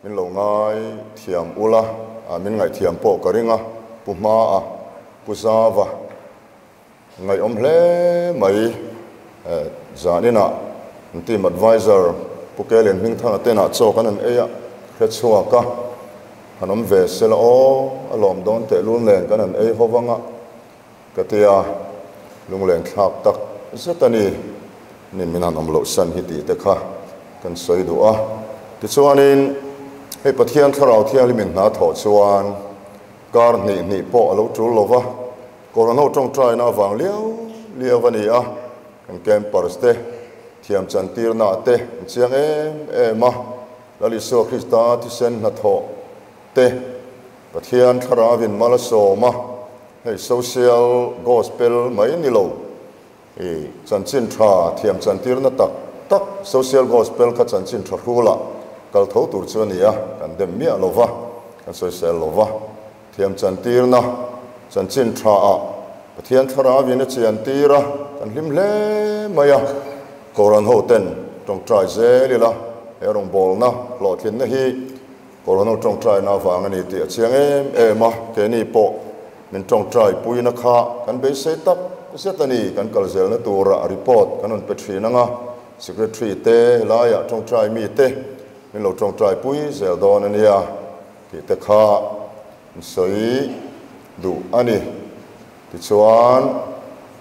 Min lo ngai thiam ula, min ngaihthiam pawh ka ring a, Pu Hmaa, Pu Zava ngaihawm hle mai. Zaninah an team advisor Pu Kelian Hmingthanga tenah chaw kan han ei a, hre chhuak a, han awm ve sela aw, a lawm dawn tehlul nen kan han ei ho vang a, ka ti a, lunglen thlak tak zet a ni. Ni min han awm loh san hi tih te kha kan sawi duh a. Tichuanin hei Pathian Thlarau Thianghlim in hna thawh chuan kar hnih hnih pawh a lo tul lo va, Corona tawngtaina avang liau liau a ni a, kan campers te thiam chantirna te an chiang em em a, Lal Isua Krista thisen hnathawh te Pathian Thlarauin mal a sawm a, hei social gospel mai ni lo. I chanchin tha thiam chantirna tak tak social gospel kha chanchin tha hrulah kal tho tur chu a ni a, kan dem miah lo va, kan sawisel lo va. Thiam chantirna chanchin tha ah Pathian thlarauin a chiantir a, kan hlim hle mai a. Kohhran ho ten tawngtai zel ila he rawngbawlna hlawhtlinna hi Kohhran ho tawngtaina avang a ni tih a chiang em em a, keini pawh Min tawngtai puina kha kan beisei tak zet a ni. Kan kal zelna turah report kan rawn pe thin ang a, Secretary te helaiah tawngtai mi te min lo tawngtai pui zel dawn a nia tih te kha an sawi duh a ni. Tichuan,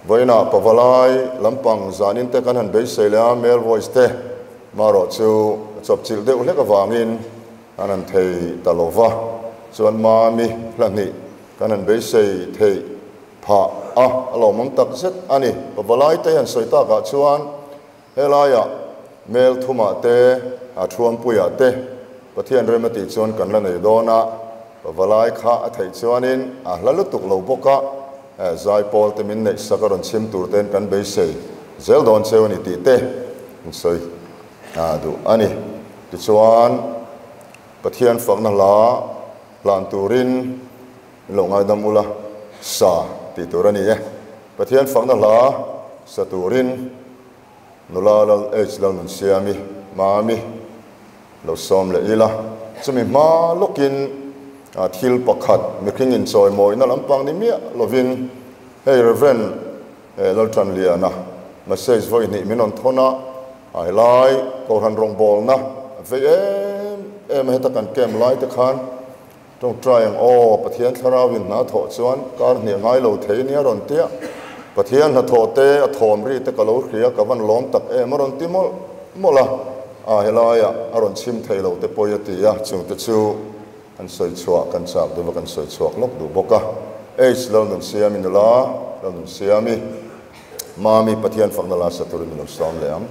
vawiinah pavalai lampang zanin te kan han beisei leh a, male voice te marawh chu a chawpchilh deuh hlek avangin An han thei ta lo va, chuan Mami hla hnih kan han beisei theih phah a, a lawmawm tak zet a ni. Pavalai te han sawi takah chuan helaiah Mel thumah te, a Thuampuiah te Pathian rem a tih chuan kan la nei dawn a, Pavalai kha a theih chuanin a hla lutuk lo bawk a, Zaipawl te min neihsak a rawn chhim tur ten kan beisei zel dawn cheu a ni tih te an sawi duh a ni. Tichuan, Pathian fakna hla hlan turin min lo ngaidam ula, sa tih tur a ni e. Pathian fakna hla sa turin nula Lal H Lalnunsiami, Mami, lo sawm leh ila. Chumi hma lawkin thil pakhat mihring inchawimawina lampang ni miah lovin hei Rev. Laltanliana message vawi hnih min rawn thawn a, a helai Kohhran rawngbawlna a vei em em a, heta kan camp lai te khan tawngtai ang aw, Pathian thlarau in hna thawh chuan kar hnih ngai lo thei nia rawn tia, Pathian hnathawh te a thawm ri te ka lo hria ka van lawm tak em a rawn ti mawlh mawlh a, a helaiah a rawn chhim thei lo te pawi a ti a, chung te chu Kan sawi chhuah kan chak deuh a, kan sawi chhuak lawk duh bawk a. H Lalnunsiami nula, Lalnunsiami, Mami Pathian fakna la sa turin min lo sawm leh ang.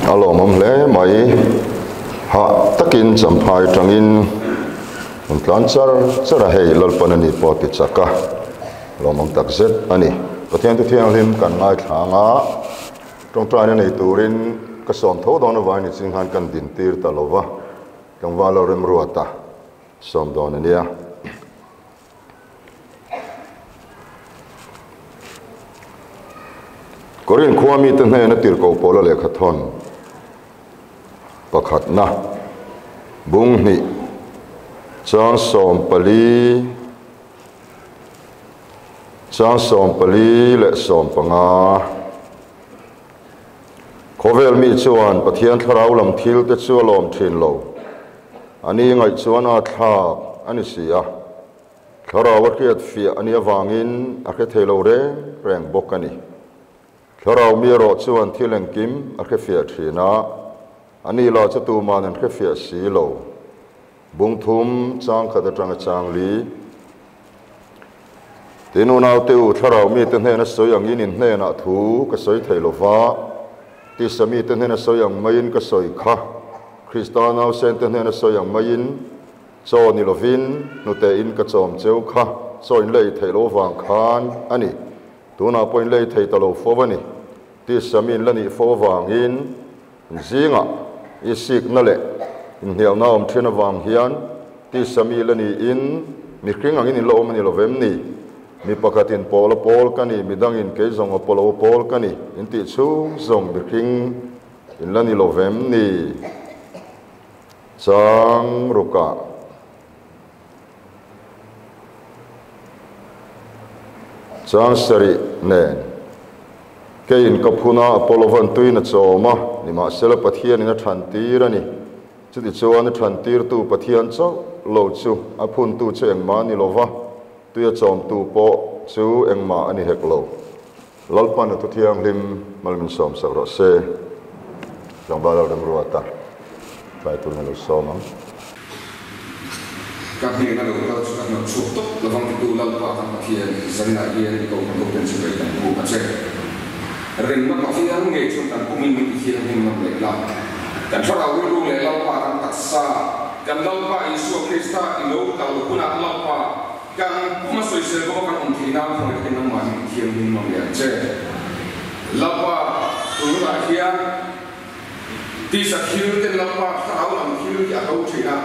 A lawmawm hle mai. Hah takin Champhai tangin rawn tlan char char a, hei Lalpan a ni pawh ti chak a, lawmawm tak zet a ni. Pathian thu thianghlim kan ngaithla anga tawngtaina nei turin ka sawm tho dawn avangin i chinghan kan dintir ta lo va, tlangval lo remruata sawm dawn a nia. Korin khua mite hnena tirhkoh pawla lehkha thawn pakhatna bung hnih chang 14 chang 14 leh 15 Khawvel mi chuan Pathian thlarau lam thil te chu a lawm thin lo. A ni ngaih chuan a thlak a ni si a, thlarau a hriat fiah a nih avangin a hre thei lo reng reng bawk a ni. Thlarau mi erawh chuan thil engkim a hre fiah thin a, a ni lah chu tuman an hre fiah si lo. Bung thum chang khat atanga chang li. Tin, unaute u, thlarau mite hnena sawi angin in hnenah thu ka sawi thei lo va, tisa mite hnena sawi ang maiin ka sawi kha, Krista nausente hnena sawi ang maiin chaw ni lovin hnutein ka chawm cheu kha, chaw in lei theih loh vang khan a ni. Tunah pawh in lei thei ta lo fo a ni. Tisa mi in la nih fo avangin Zingah i sikna leh inhnialna awm thin avang hian tisa mi la niin mihring angin in la awm a ni lo vem ni? Mi pakhatin pawl a pawl ka ni, mi dangin kei zawng a pawlo pawl ka ni in tih chhung zawng mihring in la ni lo vem ni? Chang rukah. Chang sarih nen keiin ka phun a, Apollo van tuin a chawm a, nimahsela Pathianin a than tir a ni. Chutichuan a than tirtu Pathian chauh lo chu a phuntu chu engmah a ni lo va, tui a chawmtu pawh chu engmah a ni hek lo. Lalpan a thuthianghlim mal min sawm sak rawh se. Tlangval lo remruat a, tlai tur in a lo sawm ang. Ka hnena lo kal chu ka hnawt chhuak tawp lovang titu Lalpa kan Pathian zaninah hian i kohhran hoten chu vei kan buk a che. Remna Pathian ngei chuan kan pumin min ti thianghlim ngam leh la. Kan thlarau rilru leh Lalpa kan taksa, kan Lalpa Isua Krista i lo kal hunah Lalpa, Kan pum a sawisel bawk a kan awm theih nan khawngaih takin nangmah hi Thianghlim ngam leh ang che. Lalpa, tunah hian tisa thil te Lalpa thlarau lam thil hi a ho thin a,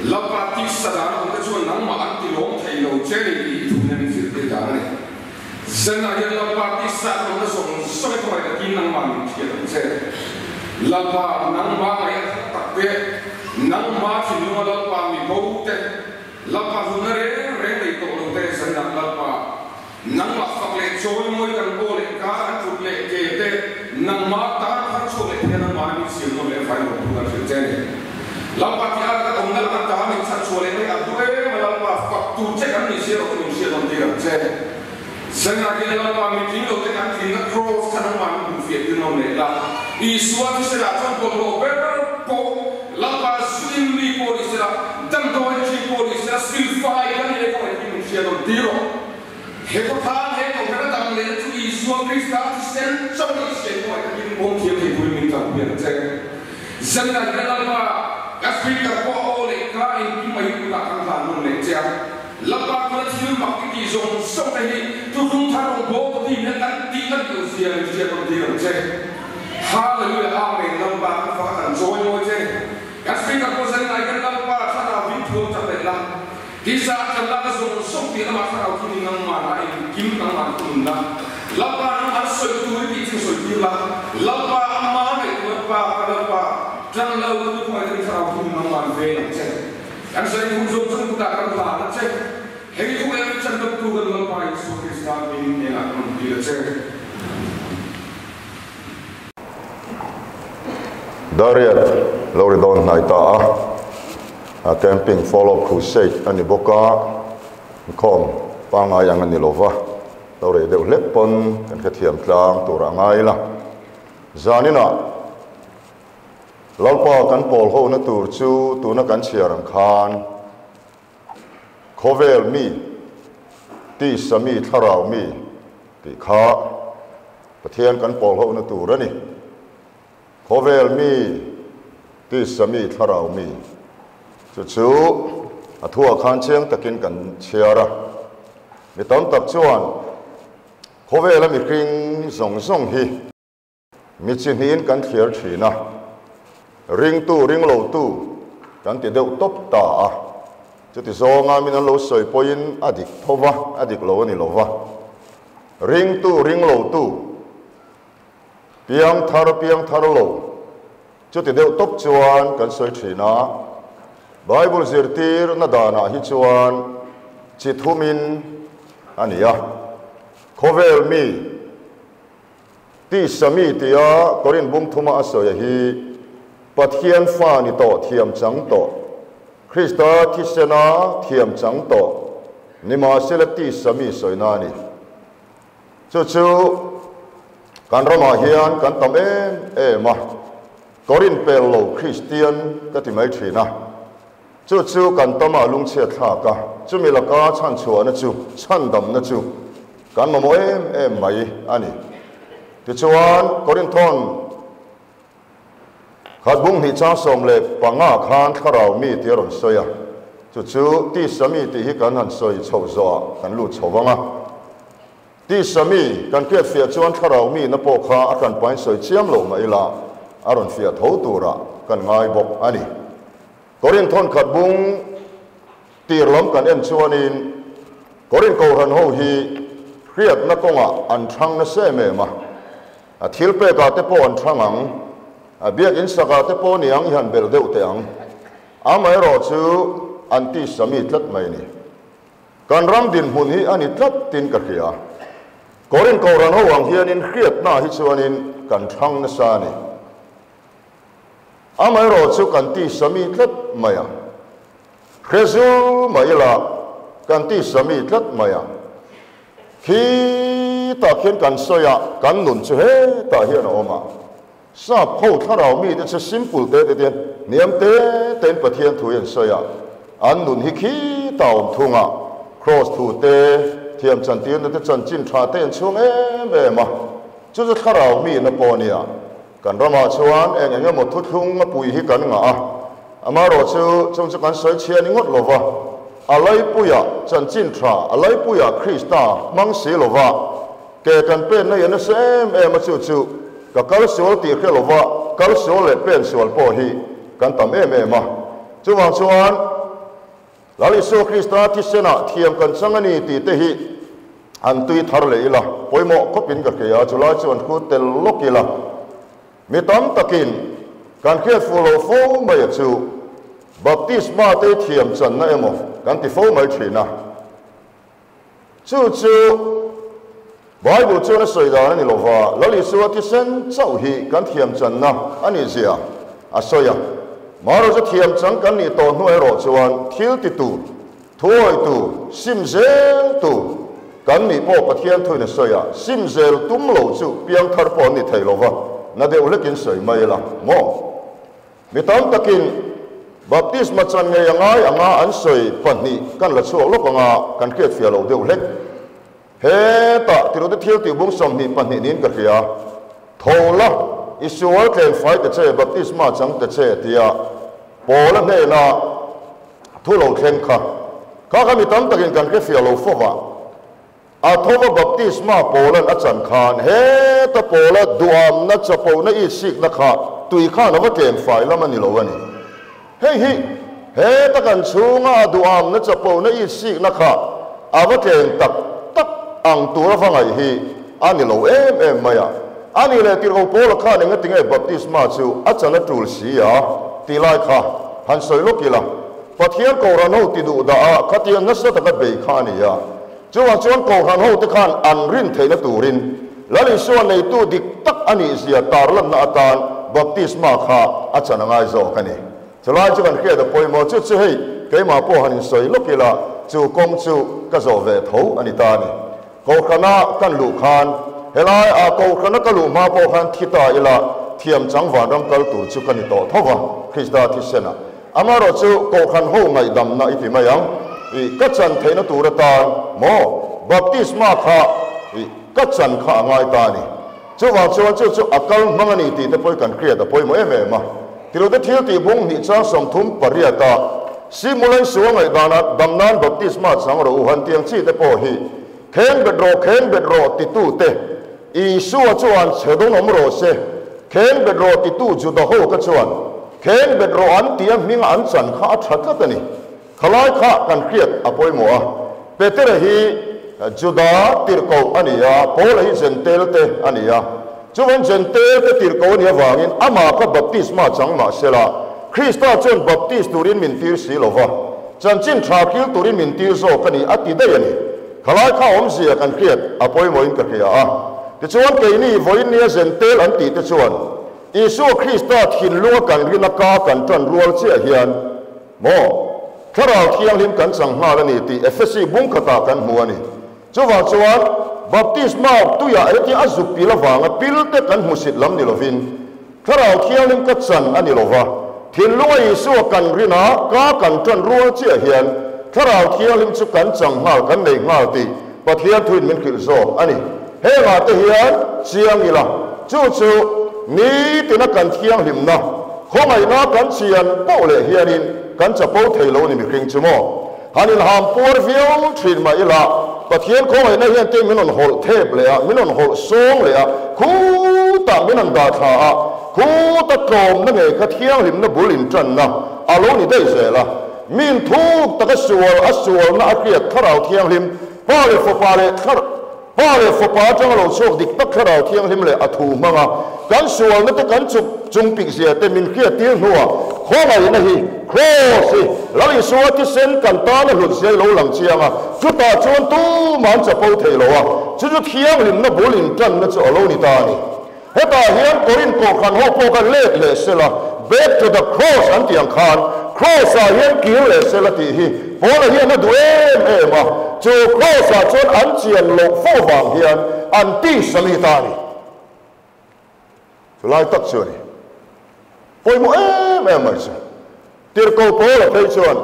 Lalpa tisa dan a awm te chuan nangmah an ti lawm thei lo che ni tih hi thu hian min zirtir dan a ni. Zanah hian Lalpa tisa kan awmna zawng zawng hi khawngaih takin nangmah min hriat ang che. Lalpa, nangmah ngaih a thar tak te, nangmah thinlunga Lalpa mi bo te, Lalpa hlutna reng reng nei tawh lo te zanah Lalpa, nangmah fak leh chawi mawi kan aw leh kar an ṭut leh ke te nangmah tan thar chhuak leh thei a nangmah min siam nawn leh vai lo thu kan hrilh che a ni. Lalpa ti ara kan awmna laka ta min chhan chhuah leh mai a duh em a Lalpa fak tur che kan ni sia rawh chu min hriat nawn tir ang che. Zanah hian Lalpa mi tling lo te kan tlinna kraws kha nangmah min hmuh fiah tir nawn leh la. Isua thisenah chuan bawlhhlawh ber pawh Lalpa zuin mi pawh ni sela, damdawi ṭhin pawh ni sela, silfai kan ni leh kawng engkim min hria nawn tir rawh. He khawthang he kohhran a dam lehna chu Isua Krista thisen chauh ni se kawng engkim bawm thiam thei turin min kalpui ang che. Zanah hian Lalpa ka speaker pawh a aw leh ka engkim a hi kutah kan hlan nawn leh che a. Lalpa tuna thil mak i tih zawng zawng te hi thuhlung thar rawn bawl ta hian an tih a nih loh zia min hriat rawn tir ang che. Hallelujah Amen Lalpa kan fak a kan chawi mawi che. Kan speaker pawh zanin ah hian Lalpa thlarau vin thuam chak leh la. Tisa a kan lak a zawng zawng piah lamah thlarau thil in nangmah na engkim nangmah na thunun la. Lalpa nangmah na sawi tur i tih chu sawi tir la. Lalpa ama ngaihtuah pa ka Lalpa tan lo tu khawngaih takin thlarau thil in nangmah na ven ang che. Kan sawi hun zawng zawng kutah kan hlan a che. Hei thu em chan dawttu kan Lalpa Isua Krista hming hnenah kan rawn dil a che. Dariat lo ri dawn hnai ta a, a camping follow crusade a ni bawk a, inkhawm pangngai ang a ni lo va, lo rei deuh hlek pawn kan hrethiam tlang tur a ngai la. Zaninah. Lalpa kan pawl hona tur chu tuna kan chhiar ang khan khawvel mi, tisa mi, thlarau mi tih kha Pathian kan pawl hona tur a ni. Khawvel mi, tisa mi, thlarau mi chu chu a thuah khan chiang takin kan chhiar a. Mi tam tak chuan khawvela mihring zawng zawng hi mi chi hnihin kan thliar thin a, ringtu ringlotu kan ti deuh tawp ta a. Chuti zawnga min an lo sawi pawhin a dik tho va, a dik lo a ni lo va. Ringtu ringlotu, piang thar piang thar lo, chuti deuh tawp chuan kan sawi thin a. Bible zirtirna danah hi chuan chi thumin a ni a, khawvel mi, Tisa mi tia Korin bung thuma a sawi hi Pathian fa ni tawh thiam chang tawh, Krista thisena thiam chang tawh nimahsela tisa mi sawina a ni. Chu chu kan ramah hian kan tam em em a, Korin pel lo Kristian ka ti mai thin a. Chu chu kan tama lungchhiat thlak a, chumi laka chhanchhuahna chu, chhandamna chu kan mamawh em em mai a ni. Tichuan, Korinthon khat bung hnih chang 15 khan thlarau mi tih a rawn sawi a, chu chu tisa mi tih hi kan han sawi chhoh zawhah kan lut chho vang a. Tisa mi kan hriatfiah chuan thlarau mi na pawh kha a hranpain sawi chiam loh mah ila a rawn fiah tho turah kan ngai bawk a ni. Korinthon khat bung tir lam kan en chuanin Korin Kohhran ho hi hriatna kawngah an thang nasa em em a, a thil pekah te pawh an thang ang, a biakinn sakah te pawh ni ang i han belh deuh teh ang. Amaherawhchu an tisa mi tlat mai a ni. Kan ram dinhmun hi a ni tlat tin ka hria. Korin Kohhran ho ang hianin hriatna hi chuanin kan thang nasa a ni. Amaherawh chu kan tisa mi tlat mai a. Hre zul mai ila kan tisa mi tlat mai a. Khi tah khian kan sawi a, kan nun chu hetah hian a awm a. Sap ho thlarau mite chu simple te te te, hniam te tein Pathian thu hi an sawi a, an nun hi khi ta awm thung a, Kraws thu te, thiam chantirna te chanchin tha te an chhung em em a, chu chu thlarau mi na pawh a nia. Kan ramah chuan eng eng emaw thuthlung a pui hi kan ngah a, amaherawh chu chung chu kan sawi chhia ni ngawt lo va, a laipuiah chanchin tha, a laipuiah Krista hmang si lo va, Ke kan pen na i a nasa em em a chu chu ka kal sual tih hre lova kal sual leh pen sual pawh hi kan tam em em a. Chuvang chuan Lal Isua Krista thisenah thiam kan chang a ni tih te hi an tui thar leh ila pawimawh khawpin ka hria a, chulai chu an khu tel lawk ila mi tam takin kan hriat fuh lo fo mai a chu baptisma te thiam channa emaw kan ti fo mai thin a. Chu chu Bible chuan a sawi dan a ni lo va, Lal Isua thisen chauh hi kan thiam channa a nih zia a sawi a. Mahro chu thiam chang kan nih tawh hnu erawh chuan thil ti tur, thuawi tur, sim zel tur kan nih pawh Pathian thuin a sawi a, sim zel tum lo chu piangthar pawh an ni thei lo va, na deuh hlekin sawi mai ila maw? Mi tam takin baptisma chan ngei a ngai anga an sawi pahnih kan la chhuak lawk anga kan hriat fiah lo deuh hlek. Hetah tirute thil tih bung 22 niin ka hria. Tho la, i sual tlem fai ta che, baptisma chang ta che tia Paula hnena thu lo thleng kha. Kha kha mi tam takin kan hre fiah lo fova. A thova baptisma Paulan a chan khan heta Paula duamna chapona itsikna kha tui khan a va tlem fai lam a ni lo a ni. Hei hi heta kan chhunga a duamna chapona itsikna kha a va tlem tak tak ang tur a va ngaih hi a ni lo em em mai a. A nih leh tirhko Paula khan enga tinge baptisma chu a chan a tul si a tih lai kha han sawi lawk ila Pathian Kohhran ho ti duh dah a khatiang nasa taka bei kha a ni a. Chuvang chuan Kohhran hote khan an rin theihna turin Lal Isua neitu dik tak a nih zia tarlanna atan baptisma kha a chan a ngai zawk a ni. Chulai chu kan hriat a pawimawh chu chu hei keimah pawh han insawi lawk ila chu kawng chu ka zawh ve tho a ni ta a ni. Kohhrana kan luh khan helai a Kohhrana ka luh hma pawh khan thi ta ila thiam chang vanram kal tur chu ka ni tawh tho va, Krista thisenah. Amaherawh chu Kohhran ho ngaihdamna i ti mai ang. I ka chan theihna tur atan maw baptisma kha i ka chan kha a ngai ta a ni. Chuvang chuan chu chu a kal hmang a ni tih te pawh hi kan hriat a pawimawh em em a. Tilote thil tih bung hnih chang 38 ah Simulain sual ngaihdanah dam nan baptisma chang rawh u han tiang chi te pawh hi Khen bet rawh, khen bet rawh titute Isua chuan chhe dawn awm rawh se, khen bet rawh titu Juda ho kha chuan khen bet rawh an tia hminga an chan kha a tha tlat a ni. Khalai kha kan hriat a pawimawh a, Petera hi Juda tirhkoh a ni a, Paula hi Jentail te a ni a. Chuvan Jentail te tirhkoh a nih avangin amah kha baptisma chang mah sela, Krista chuan baptis turin min tir si lo va, chanchin tha kil turin min tir zawk a ni a ti daih a ni. Khalai kha awmzia kan hriat a pawimawhin ka hria a. Tichuan keini vawiin nia Jentail an tih te chuan Isua Krista thinlunga kan rina ka kan tan rual chiah hian, Maw? Thlarau Thianghlim kan chang nghal a ni tih Efesi bung khatah kan hmu a ni. Chuvang chuan, baptisma tuiah hetia a zuk pil avanga pil te kan hmusit lam ni lovin, Thlarau Thianghlim ka chan a ni lova, thinlunga Isua kan rina ka kan tan rual chiah hian Thlarau Thianghlim chu kan chang nghal, kan nei nghal tih Pathian thuin min hrilh zawk a ni. Hengah te hian chiang ila, chu chu nitina kan thianghlimna, khawngaihna kan chian poh leh hianin kan chapo thei lo ni mihring chu maw? Han inham puar viau thin mah ila, Pathian khawngaihna hian te min rawn hawlh thep leh a, min rawn hawlh sawng leh a, khutah min rawn dah thla a, khuta tlawmna ngei kha thianghlimna bul intanna a lo ni daih zel a. Min thuk taka sual a sualna a hriat Thlarau Thianghlim, Pa leh Fapa leh Thlar Pa leh Fapa atanga lo chhuak dik tak Thlarau Thianghlim leh a thu hmanga kan sualna te kan chuk chung pik zia te min hriat tir hnuah khawngaihna hi Kraws hi Lal Isua thisen kan tana hlut zia i lo lang chiang a, chutah chuan tumah an chapo thei lo a, chu chu thianghlimna bul intanna chu a lo ni ta a ni. Hetah hian Korinth kohhran ho pawh kha let leh sela, back to the cross an tih ang khan, cross ah hian kir leh sela tih hi Paula hian a duh em em a, chu cross ah chuan an chian loh fo vang hian an tisa mi ta a ni. Chulai tak chu a ni. Pawimawh em em mai chu. Tirhkoh Paula phei chuan,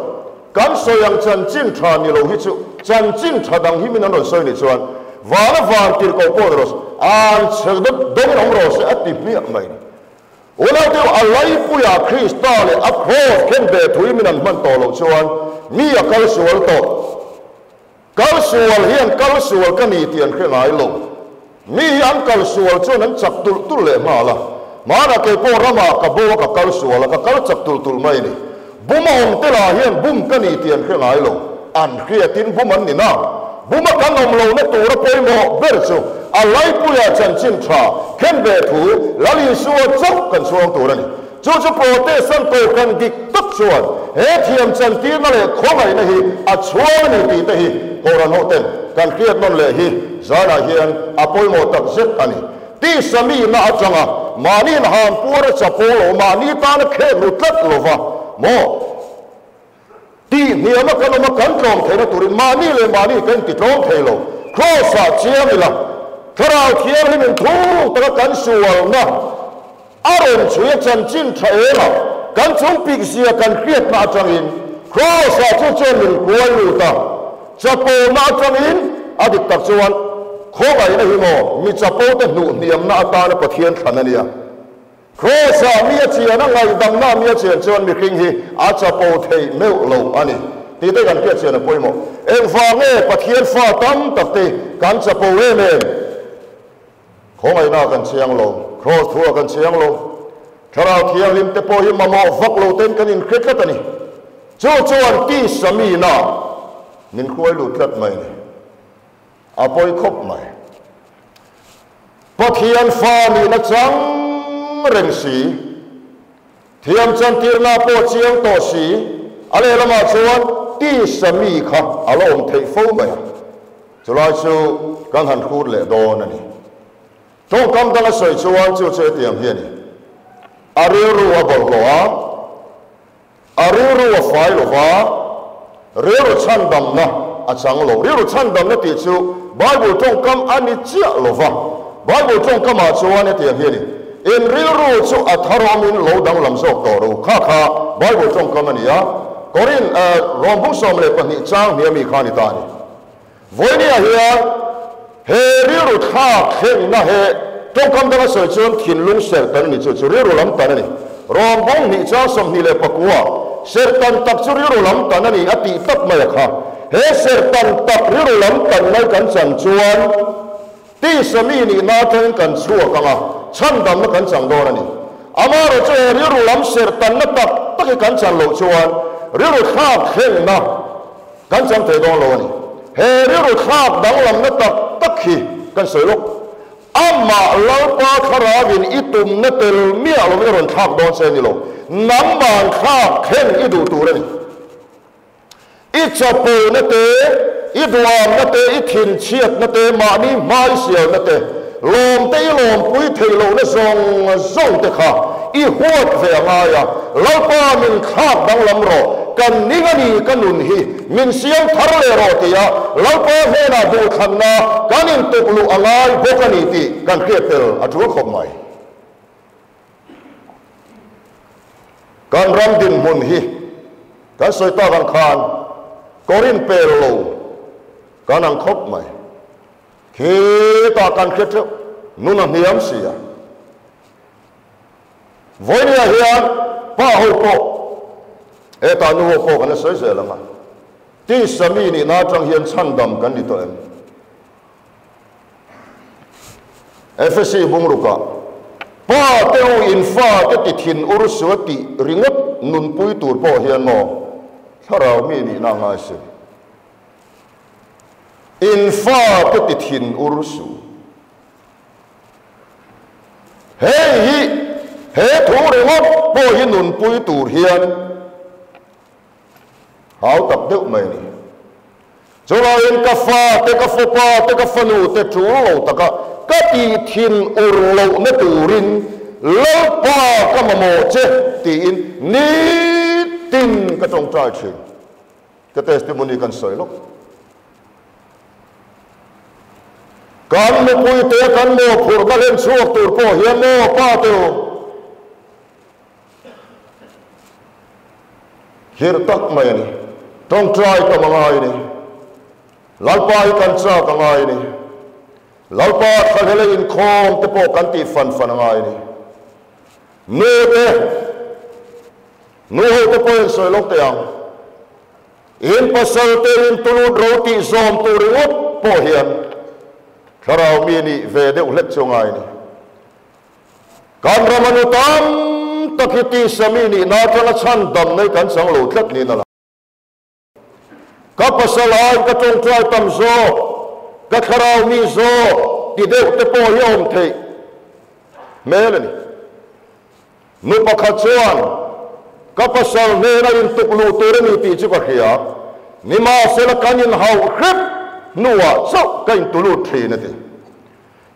Kan sawi ang chanchin tha ni lo hi chu chanchin tha dang hi min an rawn sawi nih chuan vana van tirhkoh pawh ni rawh se, an chhe dawngin awm rawh se a ti hmiah mai ni. Unaute a laipuiah Krista leh a kraws khen ve thui min an hman tawh loh chuan mi a kal sual tawh. Kal sual hian kal sual ka ni tih an hre ngai lo. Mi hi an kal sual chuan an chak tulh tulh leh nghal a. Hmanah kei pawh ramah ka bo a ka kal sual a, ka kal chak tulh tulh mai ni. Bum a awm te lah hian bum ka ni tih an hre ngai lo. An hriatin bum an ni na. Bum a kan awm lohna tura pawimawh ber chu a laipuiah chanchin tha khen ve thu Lal Isua chauh kan chhuang tur a ni. Chu chu Protestant kohhran dik tak chuan he thiam chantirna leh khawngaihna hi a chhuang a ni tih te hi Kohhran hoten kan hriat nawn leh hi zanah hian a pawimawh tak zet a ni. Tisa mihna atanga mahni inham puar a chapo lo, mahni tana khek ru tlat lova maw tih hniama kan awm a, kan tlawm theihna turin mahni leh mahni kan intitlawm thei lo. Kraws-ah chiang ila, Thlarau Thianghlim inthuk taka kan sualna, A rawn chhui a chanchin tha em a, kan chung pik zia kan hriatna atangin Kraws-ah chu chuan min kuai lut a, chapona atangin a dik tak chuan khawngaihna hi maw mi chapo te hnuh hniamna atana Pathian thlan a nia. Kraws-ah mi a chian a, ngaihdamna mi a chian chuan mihring hi a chapo theih meuh lo a ni tih te kan hriat chian a pawimawh. Engvang nge Pathian fa tam tak te kan chapo em em? Khawngaihna kan chiang lo, Kraws thua kan chiang lo. Thlarau Thianghlim te pawh hi mamawh vak lo ten kan inhre tlat a ni. Chu chuan tisa mina min hruai lut tlat mai a ni. A pawi khawp mai. Pathian fa nihna chang reng si, thiam chantirna pawh chiang tawh si, a lehlamah chuan tisa mi kha a la awm theih fo mai. Chulai chu kan han hrut leh dawn a ni. Tawngkam dang a sawi chuan chu chu hetiang hi a ni. A rilru a bawlhhlawh a, a rilru a fai lo va, rilru chhandamna a chang lo. Rilru chhandamna tih chu Bible tawngkam a ni chiah lo va, Bible tawngkamah chuan hetiang hi a ni, In rilru chu a tharawmin lo danglam zawk tawh ro. Kha kha Bible tawngkam a ni a, Korin, Rom bung 12 chang hniami kha a ni ta a ni. Vawinia hian he rilru thlak thlengna he Tawngkam danga sawi chuan thinlung serhtan a ni, chu chu rilru lam tan a ni. Rawng bawng hnih chang 29 serhtan tak chu rilru lam tan a ni a tih tak mai a kha. He serhtan tak rilru lam tan ngai kan chan chuan tisa mi nihna atangin kan chhuak ang a, chhandamna kan chang dawn a ni. Amaherawh chu he rilru lam serhtanna tak tak hi kan chan loh chuan rilru thlak thlengna kan chang thei dawn lo a ni. He rilru thlak danglamna tak tak hi kan sawi lawk. Amah Lalpa Thlarauin i tumna tel miah lovin a rawn thlak dawn che a ni lo. Nangmah thlak thleng i duh tur a ni. I chapona te, i duamna te, i thinchhiatna te, mahni hmaisialna te, lawmte i lawmpui theih lohna zawng zawng te kha i huat ve a ngai a, Lalpa min thlak danglam rawh, kan ning a ni ka nun hi, min siam thar leh rawh tia Lalpa hnenah duhthlanna kan intuk luh a ngai bawk a ni tih kan hriat tel a tul khawp mai. Kan ram dinhmun hi kan sawi tak ang khan Korin pel lo kan ang khawp mai. Khitah kan hre teuh, nun a hniam si a. Vawinia hian pa ho pawh, hetah nu ho pawh kan la sawi zel ang a, tisa mi nihna atang hian chhandam kan ni tawh em? Efesi bungrukah, Pa te u in fa te ti thin ur su a tih ringawt nunpui tur pawh hian maw thlarau mi nihna a ngai si. In fa te ti thin ur su. Hei hi he thu ringawt pawh hi nunpui tur hian Hau tak deuh mai a ni. Chuvangin ka fa te, ka fapa te, ka fanu te tul lo taka ka tih thin ur lohna turin Lalpa ka mamawh che tiin nitin ka tawngtai thin. Ka testimony kan sawi lawk. Kan nupuite kan mawhphurhna hlen chhuak tur pawh hian maw pa te u? Khirh tak mai a ni. Tawngtai tam a ngai a ni. Lalpa hi kan chak a ngai a ni. Lalpa thlahlel a inkhawm te pawh kan tih fan fan a ngai a ni. Nu te, nu ho te pawh in sawi lawk teh ang. In pasal te in tulut ro tih zawm tur ringawt pawh hian thlarau mi nih ve deuh hlek chu a ngai a ni. Kan ram a nu tam tak hi tisa mi nihna atanga chhan dam nei kan chang lo tlat niin a lang. Ka pasal aiin ka tawngtai tam zawk, ka thlarau mi zawk ti deuh te pawh hi a awm theih hmel a ni. Nu pakhat chuan ka pasal hnena intuk luh tur a ni tih chu ka hria, nimahsela kan inhauh hrep hnuah chauh ka intulut thin a ti.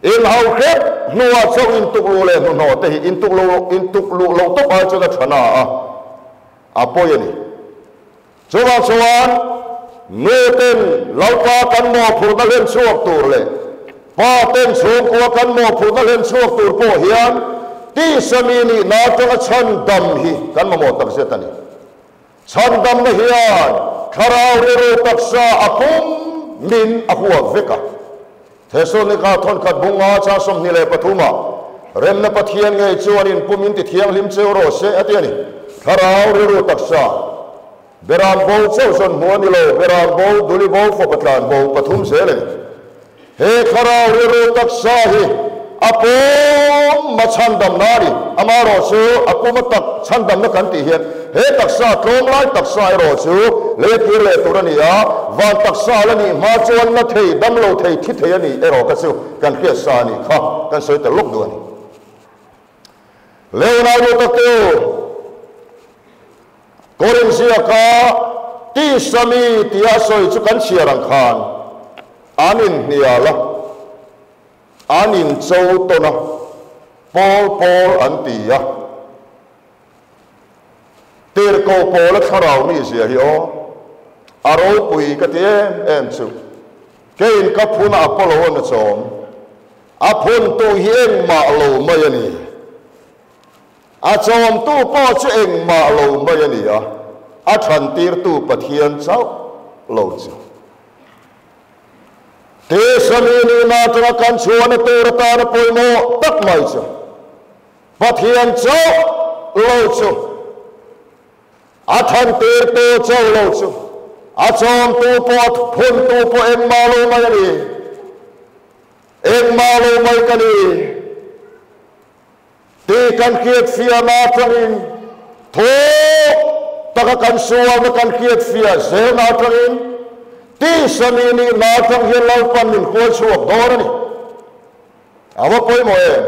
Inhau hrep hnuah chauh intuk luh leh hnuhnawh te hi intuk lo intuk luh loh tawp ai chuan a tha na a, a pawi a ni. Chuvang chuan nu ten Lalpa kan mawhphurhna hlen chhuak tur leh pa ten chhungkua kan mawhphurhna hlen chhuak tur pawh hian tisa mi nihna atanga chhandam hi kan mamawh takzet a ni. Chhandamna hian thlarau rilru taksa a pum min a huap vek a. Thesalonika thawnkhat bunga chang 23 ah, Remna Pathian ngei chuan in pum in ti thianghlim cheu rawh se a ti a ni. Thlarau rilru taksa, Beram bo chauh zawn hmu a ni lo, Beram bo, Duli bo, Fawpa tlan bo pathum zel a ni. He thlarau rilru taksa hi a pum a chhandamna a ni. Amaherawh chu a pum a tak chhandamna kan tih hian he taksa tlawm lai taksa erawh chu lei kir leh tur a ni a, van taksa la nih hma chuan na thei, dam lo thei, thi thei a ni erawh kha chu kan hriat sa a nih kha kan sawi tel lawk duh a ni. Leonardo Takeu. Korin ziaka tisa mi tia sawi chu kan chhiar ang khan an inhnial a, an incho tawn a, pawl pawl an ti a. Tirhkoh pawla thlarau mi zia hi aw, a ropui ka ti em em chu. Keiin ka phun a Apollo an a chawm, a phuntu hi engmah lo mai a ni. A chawmtu pawh chu engmah lo mai a ni a, a thantirtu Pathian chauh lo chu. Tisa mi nihna atanga kan chhuahna tur atana pawimawh tak mai chu Pathian chauh lo chu, a thantirtu chauh lo chu, a chawmtu pawh a phuntu pawh engmah lo mai a ni. Engmah lo mai ka ni. Tih kan hriatfiahna atangin thawk taka kan sualna kan hriatfiah zelna atangin tisa mi nihna atang hian Lalpan min hruai chhuak dawn a ni. A va pawimawh em?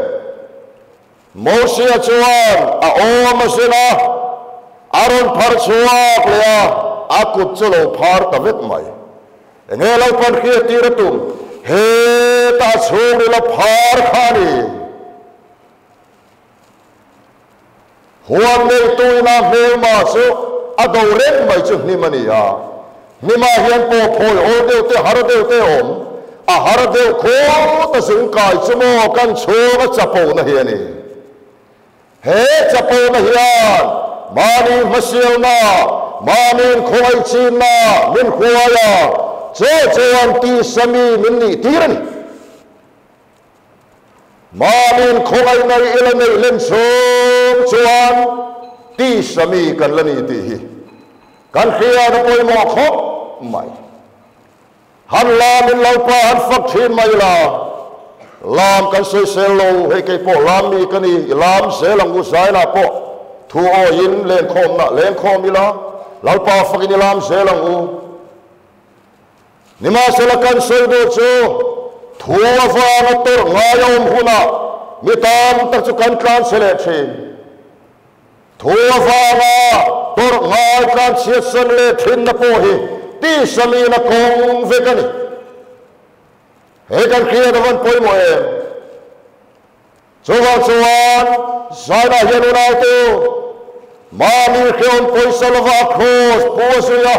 Mosia chuan a awm a zen a, a rawn phar chhuak leh a, a kut chu lo phar ta vek mai. Enge Lalpan hriattir a tum? Heta a chhungril a phar kha a ni. Huan neitu ina hmelma chu a do reng mai chu hnim a ni a. Hnimah hian pawh phawi awl deuh te, har deuh te a awm. A har deuh khawt a zungkai chu maw kan chhung a chapona hi a ni. He chapona hian mahni hmasialna, mahni inkhawngaichhinna min hruai a, chu chuan tisa mi min nih tir a ni. Mahni inkhawngaihnai i la neih len chhung chuan tisa mi kan la ni tih hi kan hriat a pawimawh khawp mai. Han lam in Lalpa han fak thin mai la, lam kan sawisel lo, hei kei pawh lam mi ka ni, i lam zel ang u zainah pawh thu awiin lenkhawmna lengkhawm ila, Lalpa fakin i lam zel ang u. Nimahsela kan sawi duh chu thu avanga tawrh ngai a awm hunah mi tam tak chu kan tlanchhe leh thin. Thu avanga tawrh ngai tlanchhiatsan leh thinna pawh hi tisamina kawng vek a ni. He kan hriat avan pawimawh em? Chuvang chuan Zainah hian unautu mahni hrehawm pawisa lova a kraws pu a zui a,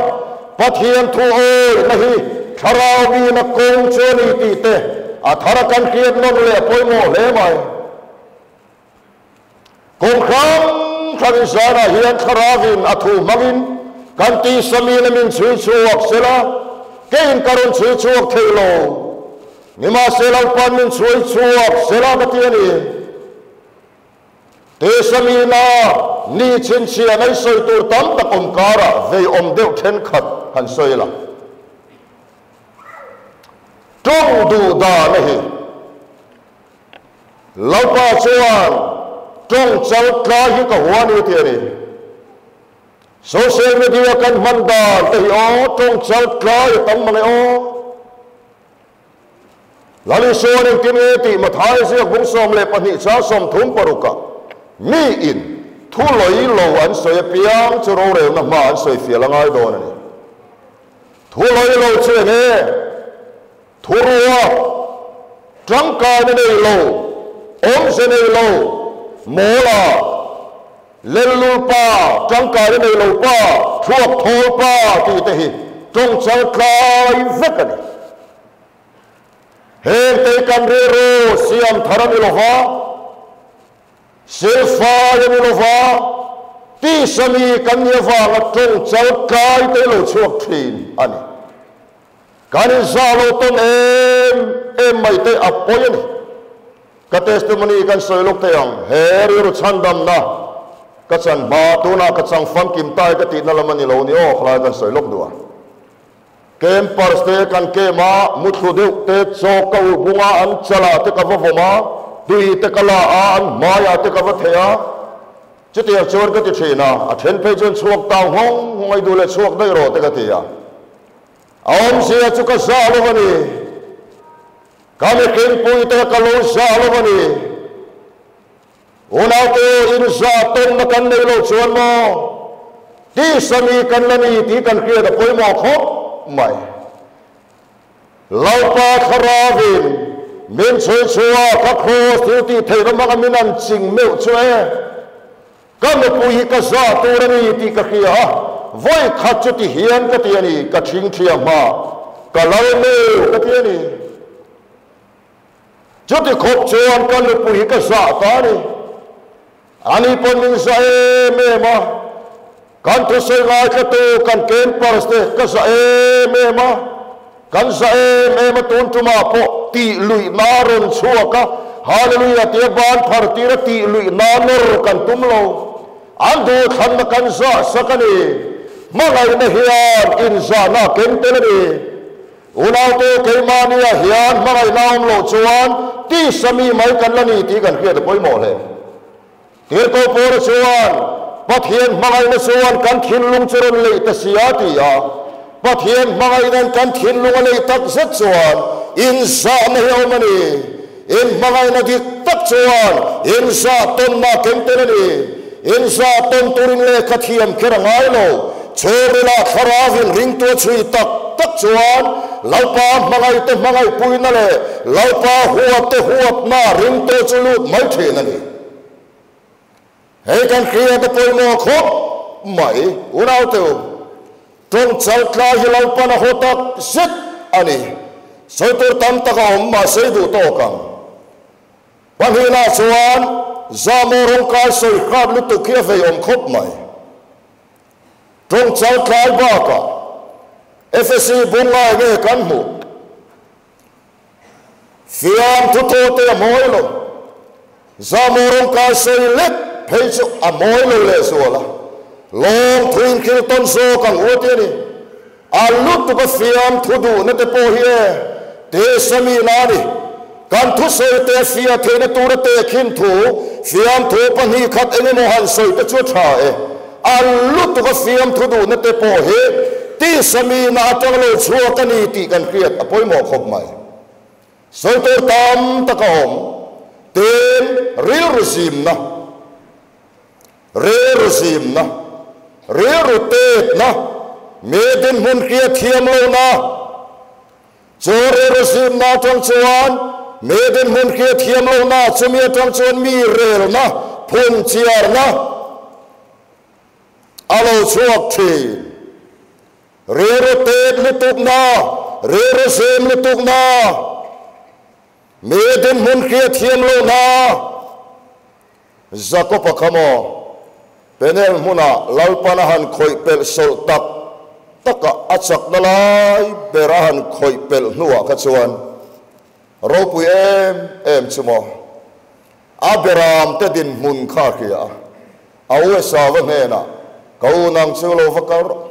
Pathian thu awihna hi thlarau mina kawng chu a ni tih te a thar a kan hriat nawn leh a pawimawh hle mai. Kawng hrang hrangin Zainah hian thlaravin a thu hmangin kan tisa mina min chhui chhuak sela, keiin ka rawn chhui chhuak thei lo. Nimahse Lalpan min chhuai chhuak sela ka ti a ni. Tesamina ni chhinchhiah nei sawi tur tam tak awm karah vei awm deuh thenkhat han sawi la. Tawng duh dan a hi. Lalpa chuan tawng chal tlai hi ka hua ni ti a ni. Social media kan hman dan te hi aw tawng chal tlai a tam mang e aw. Lal Isuan engtin nge tih Mathai ziak bung 12 chang 36 ah mi in thu lawi lo an sawi apiang chu rorelna hma an sawi fial a ngai dawn a ni. Thu lawi lo chu enge? Thu ruak, tangkaina nei lo, awmze nei lo, mawla, lellul pa, tangkaina nei lo pa, thuak thawl pa tih te hi tawng chal tlai vek a ni. Heng te kan rilru siam thar a ni lo va, silfai a ni lo va, tisa mi kan nih avanga tawng chal tlai te lo chhuak thin a ni. Kan inzah lo tawn em em mai te a pawi a ni. Ka testimony kan sawi lawk thei ang, he rilru chhandamna ka chan hma, tunah ka chang famkim tai ka tihna lam a ni lo ni aw, khalai kan sawi lawk duh a. Campers te kan kem a, muthlu deuh te chaw ka ulh bung a, an chalah te ka va vawm a, tui te ka la a, an hmaiah te ka va thei a. Chutiang chuan ka ti thin a, a then phei chuan chhuak tau nghawng nghawng ai duh leh chhuak daih rawh te ka ti a. A awmzia chu ka zah lo a ni. Ka mihringpui te ka lo zah lo a ni. Unaute in zah tawnna kan nei lo chuan maw tisa mi kan la ni tih kan hriat a pawimawh khawp mai. Lalpa Thlarauin min chhui chhuah ka kraws thil tih theihna hmanga min an ching meuh chu e. Ka nupui hi ka zah tur a ni tih ka hria a, vawi khat chu ti hian ka ti a ni, ka thing thiam hma, ka lal meu ka ti a ni. Chuti khawp chuan ka nupui hi ka zah ta a ni. Ani pawn min zah em em a, kan thusawi ngaithlatu kan campers te ka zah em em a. Kan za em em a tun tumah pawh tih luih na rawn chhuak a, Hallelujah tia ban phar tir a tih luih na nawr kan tum lo. An duhthlanna kan zah sak a ni. Hmangaihna hian inzahna a keng tel a ni. Unaute keimahnia hian hmangaihna a awm loh chuan tisa mi mai kan la ni tih kan hriat a pawimawh hle. Tirhkoh Paula chuan, Pathian hmangaihna chuan kan thinlung chu rawn leih ta si a, ti a. Pathian hmangaihnain kan thinlung a leih tak zet chuan inzahna hi a awm a ni. Inhmangaihna dik tak chuan inzah tawnna a keng tel a ni. Inzah tawn turin lehkha thiam kher a ngai lo. Chhungrila thlarauin ringtu a chhui tak tak chuan Lalpa hmangaihte hmangaihpuina leh Lalpa huatte huatna ringtu chu lut mai thin a ni. Hei kan hriat a pawimawh khawp mai, unaute u. Tawng chaltlai hi Lalpan a haw tak zet a ni. Sawi tur tam tak a awm mahse i duh tawk ang. Pahnihna chuan Zamaw rawngkai sawi hrat lutuk hi a vei awm khawp mai. Tawng chaltlai bakah FSC bungngai nge kan hmuh? Fiamthu tawte a mawi lo. Zamaw rawngkai sawi lek phei chu a mawi lo lehzual a. Lawngthu inkhil tawn zawk ang u a ti a ni. A lutuk a fiamthu duhna te pawh hi e tisa mi na a ni. Kan thusawi te a fia theihna tura tehkhin thu fiamthu pahnih khat eng emaw han sawi te chu a tha e. A lutuk a fiamthu duhna te pawh hi tisa mi na atang lo chhuak a ni tih kan hriat a pawimawh khawp mai. Sawi tur tam tak a awm. Tin, rilru zimna. Rilru zimna, rilru tetna, mi dinhmun hriat thiam lohna. Chu rilru zimna atang chuan mi dinhmun hriat thiam lohna, chumi atang chuan mi relna, phunchiarna a lo chhuak thin. Rilru tet lutukna, rilru zim lutukna. Mi dinhmun hriat thiam lohna. Jakob-a kha maw? Peniel hmunah Lalpan a han khawih pelh sawlh tak taka a chakna lai ber a han khawih pelh hnuah kha chuan ropui em em chu maw? A beramte dinhmun kha a hria a, a u Esauva hnenah, Ka u nang chu lo va kal rawh,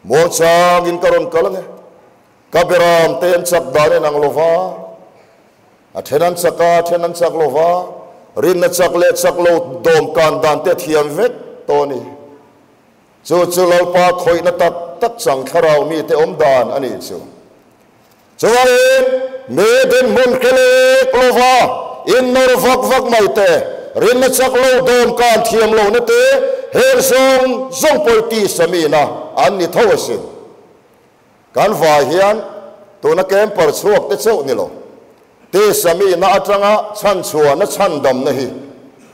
muangchangin ka rawn kal ange, ka beramte an chak dan en ang lo va. A then an chak a, a then an chak lo va, rinna chak leh chak lo dawm kan dan te a thiam vek tawh a ni. Chu chu Lalpa khawihna tak tak chang thlarau mite awm dan a nih chu. Chuvangin mi dinhmun hre lek lo va, innawr vak vak mai te, rinna chak lo dawm kan thiam lohna te, heng zawng zawng pawih tisa mina an ni tho asin. Kan vai hian tuna camper chhuak te chauh ni lo, tisa mihna atanga chhanchhuahna chhandamna hi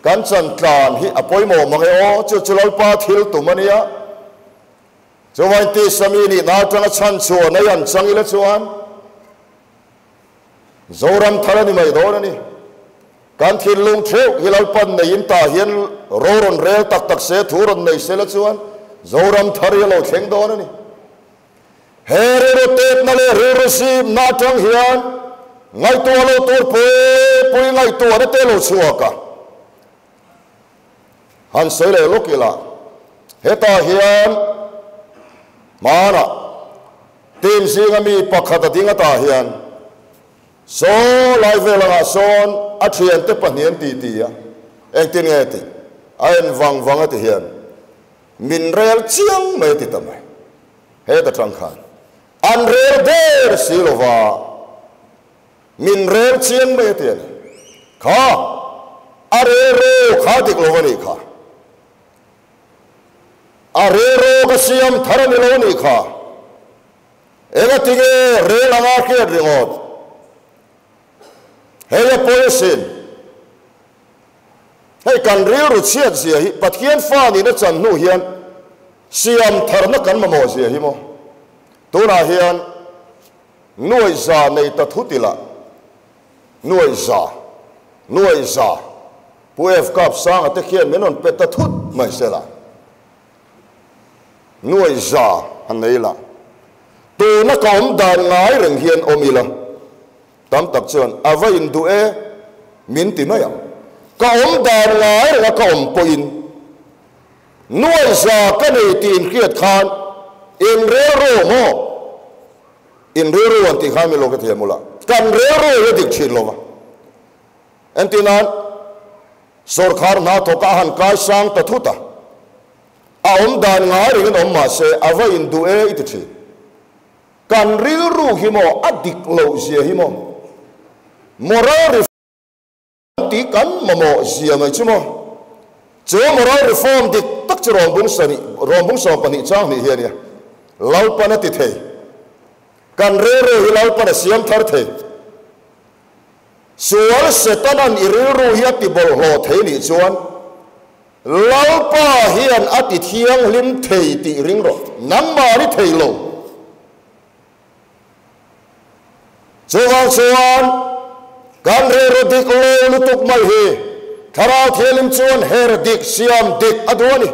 kan chan tlan hi a pawimawh mang e aw, chu chu Lalpa thil tum a nia. Chuvain tisa mi nihna atanga chhanchhuahna hi an chang ila chuan Zoram thar a ni mai dawn a ni. Kan thinlung theuh hi Lalpan neiin tah hian ro rawn rel tak tak se, thu rawn nei sela chuan Zoram thar hi a lo thleng dawn a ni. He rilru tetna leh rilru zimna atang hian ngaihtuah lo tur pui pui ngaihtuahna te lo chhuak a. Han sawi leh lawk ila, hetah hian hmanah team zinga mi pakhat a ding atah hian saw lai vel angah sawn a thiante pahnih an titi a, engtin nge tih a en vang vang a ti hian Min rel chiang mai a ti ta mai. Heta tang khan an rel der si lo va, min rel chiang mai a ti a ni. Kha a rel ro kha dik lo a nih kha. A rel ro ka siam thar a ni lo a nih kha. Engatinge rel anga hriat ringawt? Hei a pawi asin. Hei kan rilru chhiat zia hi Pathian fa nihna chan hnu hian siam tharna kan mamawh zia hi maw? Tunah hian nuaih za nei ta thut ila, nuaih za, nuaih za, Pu F Kap Sanga te khian min rawn pe ta thut mai se la, nuaih za han nei la. Tuna ka awm dan ngai reng hian awm ila, tam tak chuan a va induh e min ti mai ang. Ka awm dan ngai renga ka awm pawhin nuaiza ka nei tih inhriat khan in rilru maw? In rilru an tih khan min lo hrethiam ula, kan rilru hi a dik thin lo va. Entirnan, sawrkhar hna thawkah a han kai sang ta thut a, a awm dan ngai rengin awm mah se a va induh e i ti thin. Kan rilru hi maw a dik loh zia hi maw? Moral reform tih kan mamawh zia mai chu maw? Chu moral reform dik tak chu rawn bung 12 chang hnih hi a nia. Lalpan a ti thei. Kan rilru hi Lalpan a siam thar thei. Sual Setanan i rilru hi a ti bawlhhlawh thei nih chuan Lalpa hian a ti thianghlim thei tih ring rawh. Nangmah ri thei lo. Chuvang chuan kan rilru dik lo lutuk mai hi Thlarau Thianghlim chuan her dik siam dik a duh a ni.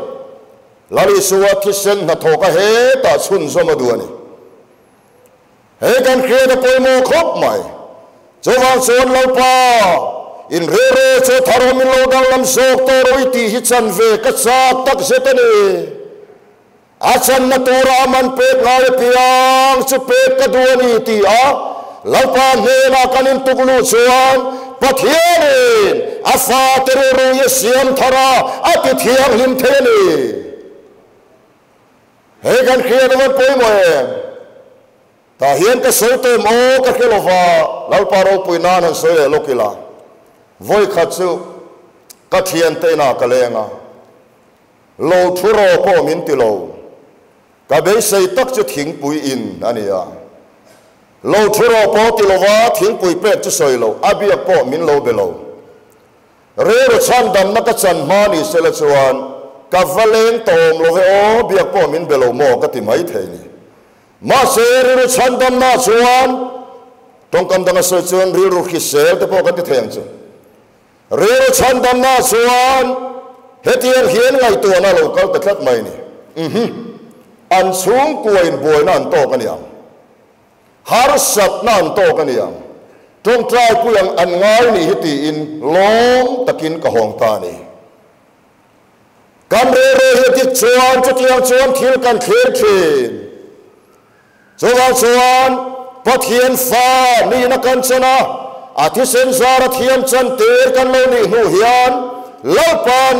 Lal Isua thisen hnathawk a hetah chhunzawm a duh a ni. He kan hriat a pawimawh khawp mai. Chuvang chuan Lalpa, in rilru chu tharawm in lo danglam zawk tawh rawh i tih hi chan ve ka chak tak zet a ni. A channa tura a man pek ngai apiang chu pek ka duh a ni ti a Lalpa hnenah kan intuk luh chuan Pathianin a fate rilru hi a siam thar a, a ti thianghlim thei a ni. Hei kan hriat a van pawimawh em? Tah hian ka sawi tawh em aw ka hre lova, Lalpa ropui nan han sawi leh lawk ila. Vawi khat chu ka thiante inah ka leng a, lo thu rawh pawh min ti lo. Ka beisei tak chu thingpui in a ni a. Lo thu rawh pawh ti lova thingpui pek chu sawi lo, a biak pawh min lo be lo. Rilru chhandamna ka chan hma ni sela chuan ka va leng tawm lo ve aw, biak pawh min be lo maw ka ti mai thei ni. Mahse rilru chhandamna chuan tawngkam danga sawi chuan rilru hrisel te pawh kan ti thei ang chu. Rilru chhandamna chuan hetiang hian ngaihtuahna a lo kal ta tlat mai ni. Uhmm. An chhungkua in buaina an tawk a ni ang. Harsatna an tawk a nia, tawngtaipui ang an ngai nih hi tiin lawm takin ka hawng ta a ni. Kan rilru hi a dik chuan chutiang chuan thil kan thlir thin. Chuvang chuan Pathian fa nihna kan chan a, a thisen zara thiam chan tir kan lo nih hnu hian Lalpan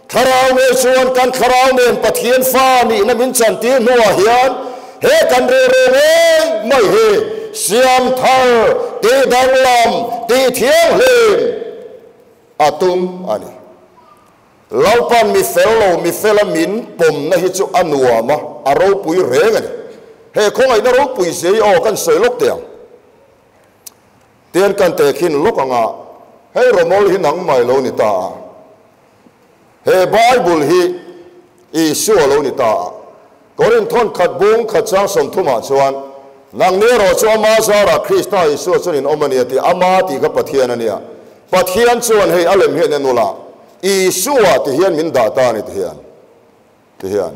Thlarau ngei chuan kan thlarau nen Pathian fa nihna min chantir hnuah hian he kan rilru ngei mai hi siam thar, tih danglam, tih thianghlim a tum a ni. Lalpan mi fel lo, mi fela min pawmna hi chu a nuam a, a ropui reng a ni. He khawngaihna ropui zia hi aw kan sawi lawk teh ang. Tian kan tehkhin lawk anga hei rawmawl hi nangmah lo ni ta a. He Bible hi Isua lo ni ta a. Korinthon khat bung khat chang 30 ah chuan, Nangni erawh chu ama zarah Krista Isua chuan in awm a ni a ti. Ama tih kha Pathian a nia. Pathian chuan hei a lem hian en ula, Isua ti hian min dah ta a ni ti hian. Ti hian.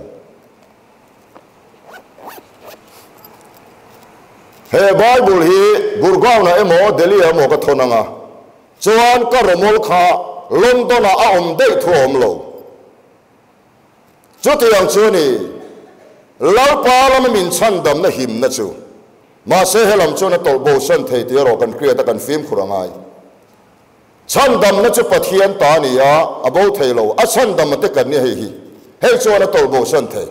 He Bible hi Gurgaon-ah emaw Delhi-ah emaw ka thawn ang a, chuan ka rawmawl kha London-ah a awm daih thu a awm lo. Chutiang chu a ni, Lalpa lama min chhandamna himna chu. Mahse helam chuan a tawlh bosan thei tih erawh kan hriat a, kan fimkhur a ngai. Chhandamna chu Pathian ta a ni a, a bo thei lo. A chhandam te kan ni hei hi. Hei chuan a tawlh bosan thei.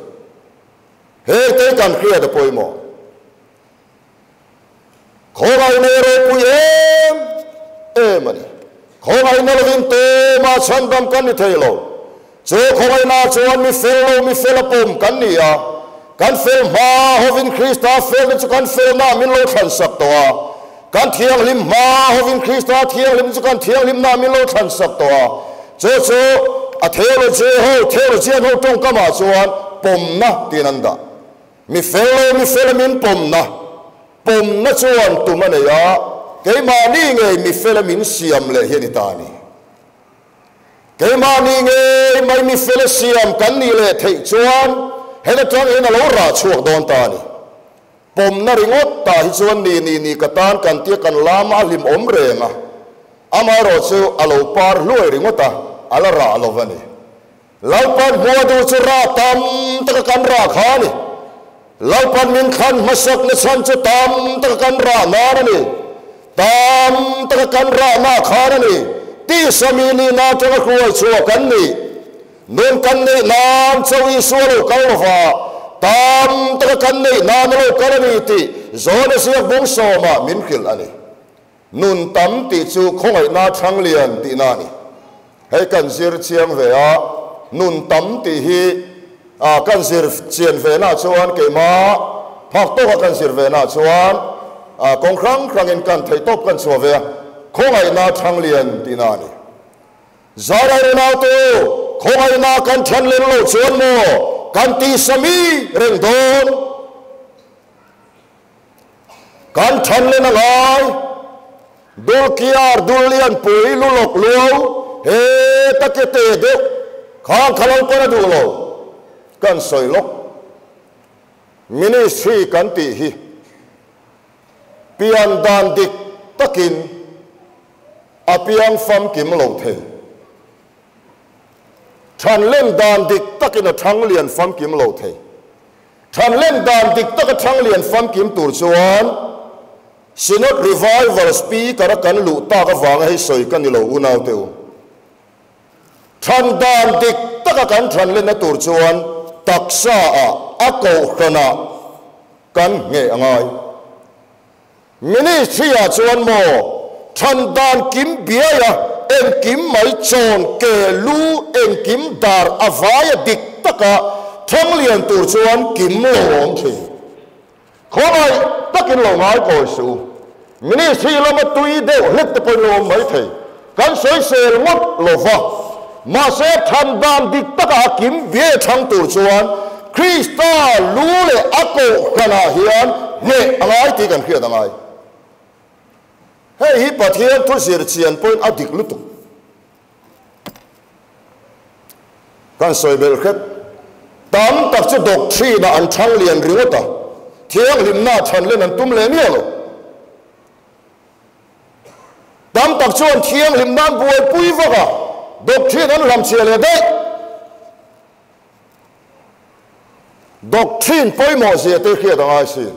Hei te kan hriat a pawimawh. Khawngaihna i ropui em em a ni. Khawngaihna lovin tumah chhandam kan ni thei lo. Chu khawngaihna chuan mi fel lo mi fel a pawm kan ni a. Kan fel hma hovin Krista felna chu kan felna min lo thlansak tawh a. Kan thianghlim hma hovin Krista thianghlim chu kan thianghlimna min lo thlansak tawh a. Chu chu a theology ho, theologian ho tawngkamah chuan pawmna tiin an dah. Mi fel lo mi fela min pawmna, pawmna chuan tum a nei a, keimahni ngei mi fela min siam leh hi a ni ta a ni. Keimahni ngei mai mi fela siam kan nih leh theih chuan heta tang hian a lo rah chhuak dawn ta a ni. Pawmna ringawt tah hi chuan ni ni ni ka tan kan tia kan lam a hlim awm reng a, amaherawhchu a lo par hluai ringawt a, a la rah lo va ni. Lalpan hmua duh chu rah tam taka kan rah kha a ni. Lalpan min thlan hmasakna chhan chu tam taka kan rah nan a ni. Tam taka kan rahna khan a ni. Tisa mi nihna atanga hruai chhuah kan ni. Nun kan neih nan chauh Isua lo kal lova, tam taka kan neih nan a lo kal a ni tih Johana ziak bung sawmah min hrilh a ni. Nun tam tih chu khawngaihna thang lian tihna a ni. Hei kan zir chiang ve a, nun tam tih hi kan zir chian ve nah chuan keimah phak tawka kan zir ve nah chuan kawng hrang hrangin kan theih tawp kan chhuah ve a, khawngaihna thang lian tihna a ni. Zarai Ronaldo, khawngaihna kan then len loh chuan maw kan tisa mi reng dawn? Kan then len a ngai. Dulkiar, Dullianpui, Lulawk Luau, he take te deuh khang kha lo pawn a duh lo. Kan sawi lawk. Ministry kan tih hi pian dan dik takin a piang famkim lo thei. Than len dan dik takin a thang lian famkim lo thei. Than len dan dik taka thang lian famkim tur chuan Synod Revival Speaker a kan luh tak avanga hei sawi ka ni lo unaute u. Than dan dik taka kan than lenna tur chuan taksa ah a kohhranah kan ngheh a ngai. Ministry ah chuan maw than dan kim biai a engkim mai chawn ke lu engkim dar a vai a dik taka thang lian tur chuan kim lo awm thin. Khawngaih takin lo ngai kawi suh u. Ministry lama tui deuh hlek te pawhin lo awm mai thei. Kan sawisel ngawt lo va. Mahse than dan dik taka a kim biai a thang tur chuan Krista lu leh a kohhranah hian hneh a ngai tih kan hriat a ngai. Hei hi Pathian thu zir chian pawhin a dik lutuk. Kan sawi belh hrep. Tam tak chu doctrine ah an thang lian ringawt a, thianghlimna ah than len an tum leh miah lo. Tam tak chuan thianghlimna an buaipui vak a, doctrine an hlamchhiah leh daih. Doctrine pawimawh zia te hriat a ngai sin.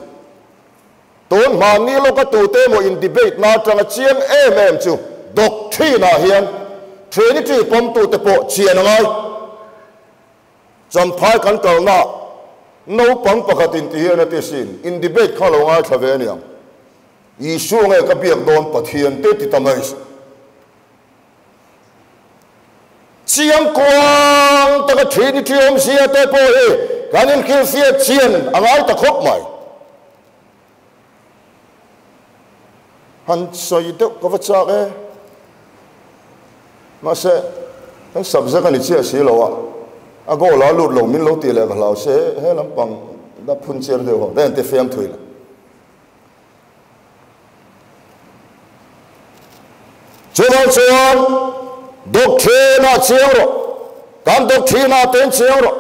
Tun hmanni lawka tute emaw in debate na atanga chiang em em chu doctrine ah hian Trinity pawmtute pawh chian a ngai. Champhai kan kalna naupang pakhat in ti hian a ti sin, in debate kha lo ngaithla ve aniang. Isua nge ka biak dawn Pathian te ti ta mai. Chiang kuang taka Trinity awmzia te pawh hi kan inhrilhfiah chian a ngai ta khawp mai. Han sawi deuh ka va chak e. Mahse, kan subject a ni chiah si lo a, a goal a lut lo min lo tih leh ka hlau se he lampang la phun chiar deuh ho daih an ti fiam thui la. Chuvang chuan doctrine-ah chiang rawh, kan doctrine-ah ten chiang rawh.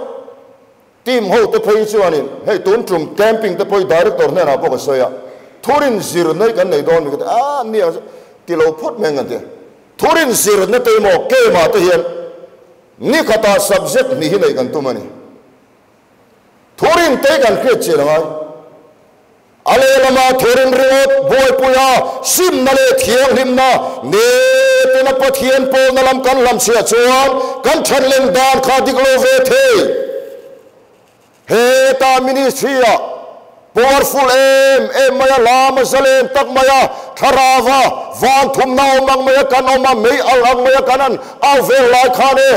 Team ho te phei chuanin hei tun tum camping te pawh hi director hnenah pawh ka sawi a, thurin zirna hi kan nei dawn mi ka ti a, nia ti lo phawt mai ang kan ti a. Thurin zirna te emaw camp-ah te hian nikhatah subject hnih hi neih kan tum a ni. Thurin te kan hriat chian a ngai. A lehlamah thurin ringawt buaipuia simna leh thianghlimna netina Pathian pawlna lam kan hlamchhiah chuan kan thatlem dan kha dik lo ve thei. Heta ministry-ah powerful em em maia lama zalen tak maia thlarauva van thumna awm ang maia kan awm a, mei alh ang maia kan an au vel lai khan e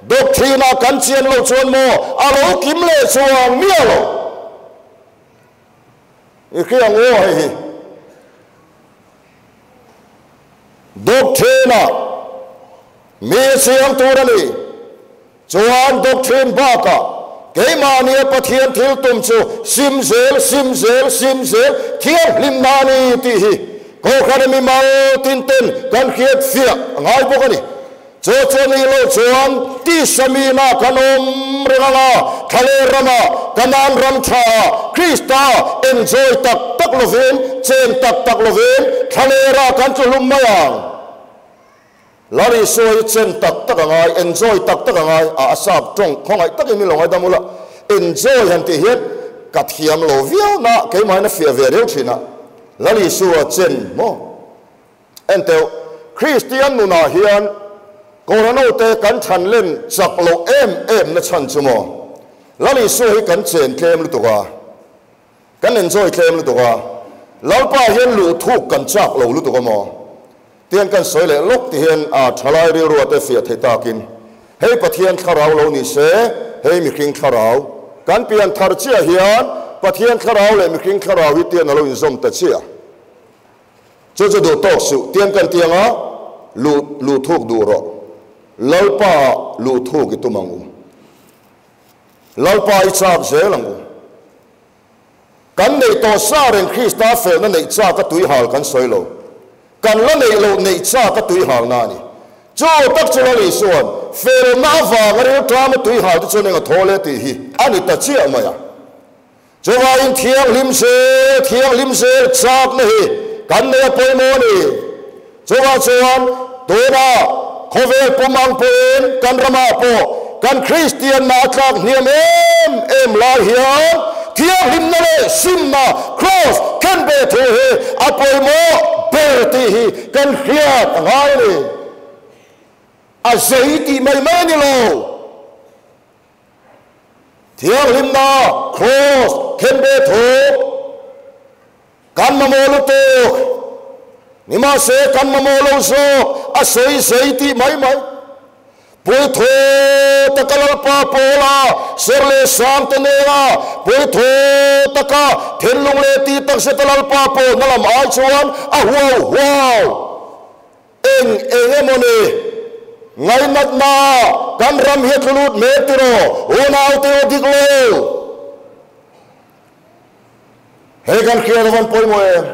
doctrine-ah kan chian loh chuan maw a lo kim leh chuang miah lo. I hria ang aw hei hi. Doctrine-ah mi siam tur a ni. Chuan doctrine bakah keimahnia Pathian thil tum chu sim zel, sim zel, sim zel thianghlimna a ni tih hi Kohhran a mimal tin ten kan hriat fiah a ngai bawk a ni. Chu chu ni lo chuan tisa mina kan awm reng anga, thlaleh rama Kanaan ram tha ah Krista enjoy tak tak lovin, chen tak tak lovin thlalera kan tlu hlum mai ang. Lari sawi chen tak tak a ngai, enjoy tak tak a ngai, a a sap tawng khawngaih takin min lo ngaidam ula, enjoy han tih hian ka thiam lo viau na keimahin a fiah ve reuh thin a, Lali Sua chen maw? Enteu, Kristian nunah hian Korano te kan than len chak loh em em na chhan chu maw? Lali Sua hi kan chen tlem lutuk a, kan enjoy tlem lutuk a, Lalpa hian luh thuk kan chak lo lutuk a maw? Tiang kan sawi leh lawk ti hian a thalai rilrua te fiah thei takin, Hei Pathian thlarau lo ni se, hei mihring thlarau. Kan pian thar chiah hian Pathian thlarau leh mihring thlarau hi tian a lo inzawm ta chiah. Chu chu duh tawk suh, tiang kan tiang a, luh luh thuk duh rawh. Lalpa luh thuk i tum ang u. Lalpa i chak zel ang u. Kan neih tawh sa reng Krista felna neih chak a tui hal kan sawi lo. Kan la neih loh neih chak a tui halna a ni. Chu tak chu Lal Isua'n felna avanga rilṭam a tui hal te chuan eng a thaw le tih hi a ni ta chiah mai a. Chuvangin thianghlim zel, thianghlim zel chakna hi kan nei a pawimawh a ni. Chuvang chuan tunah khawvel pum ang pawhin kan ramah pawh kan Kristianna a tlak hniam em em lai hian thianghlimna leh simna Kraws khenbeh thu hi a pawimawh ber tih hi kan hriat a ngai a ni. A zei tih mai mai a ni lo. Thianghlimna Kraws khenbeh thu Kan mamawh lutuk. Nimahse kan mamawh lo zawk a sawi zei tih mai mai. Puithu taka Lalpa Pawla ser leh sang te nena puithu taka thinlung leh tih takzeta Lalpa pawlna lam ai chuan a huau huau. Eng eng emaw ni ngainatna kan ram hi a tlu lut mek tiraw unaute aw dik lo. Hei kan hriat avan pawimawh em?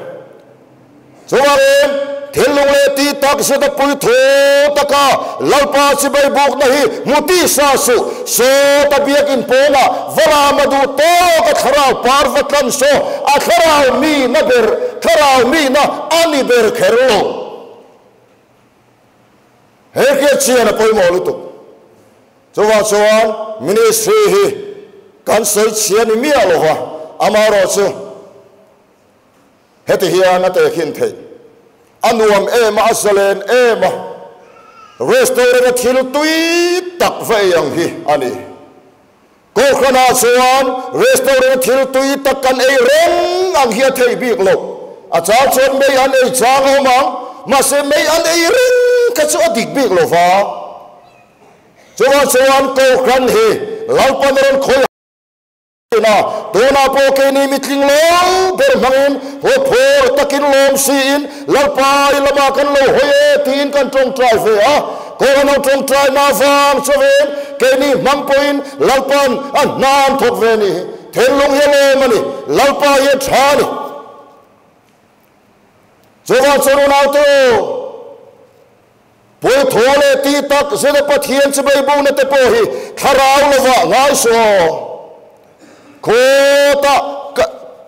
Chuvangin thinlung leh tih tak zet a pui thu taka Lalpa chibai bukna hi hmu tih sa suh. Sawta biakin pawnah va lam a duh tawk a thlarau par va tlan saw a thlarau mi na ber thlarau mi na a ni ber kher lo. Hei hriat chian a pawimawh lutuk. Chuvang chuan ministry hi kan sawi chhia ni miah lo va, amaherawhchu heti hian a tehkhin theih. A nuam em a, a zalen em a, restaurant-a thil tui tak va ei ang hi a ni. Kohhranah chuan restaurant-a thil tui tak kan ei reng ang hi a theih bik lo. A chang chuan mei an ei chang a awm ang, mahse mei an ei reng kha chu a dik bik lo va. Chuvang chuan Kohhran hi Lalpan a rawn khawi thin a, tunah pawh keini mitling lo ber hmangin hlawhphur takin lawm siin Lalpa i lamah kan lo hawi e tiin kan tawngtai ve a. Kohhran ho tawngtaina avang chuvin keini hmang pawhin Lalpan a hna an thawk ve a ni hi. Thinlung hi a lawm a ni, Lalpa hi a tha a ni. Chuvang chuan unaute u, Puithaw leh tih tak zeta Pathian chibai bukna te pawh hi thlarau lovah ngai suh aw. Khawtah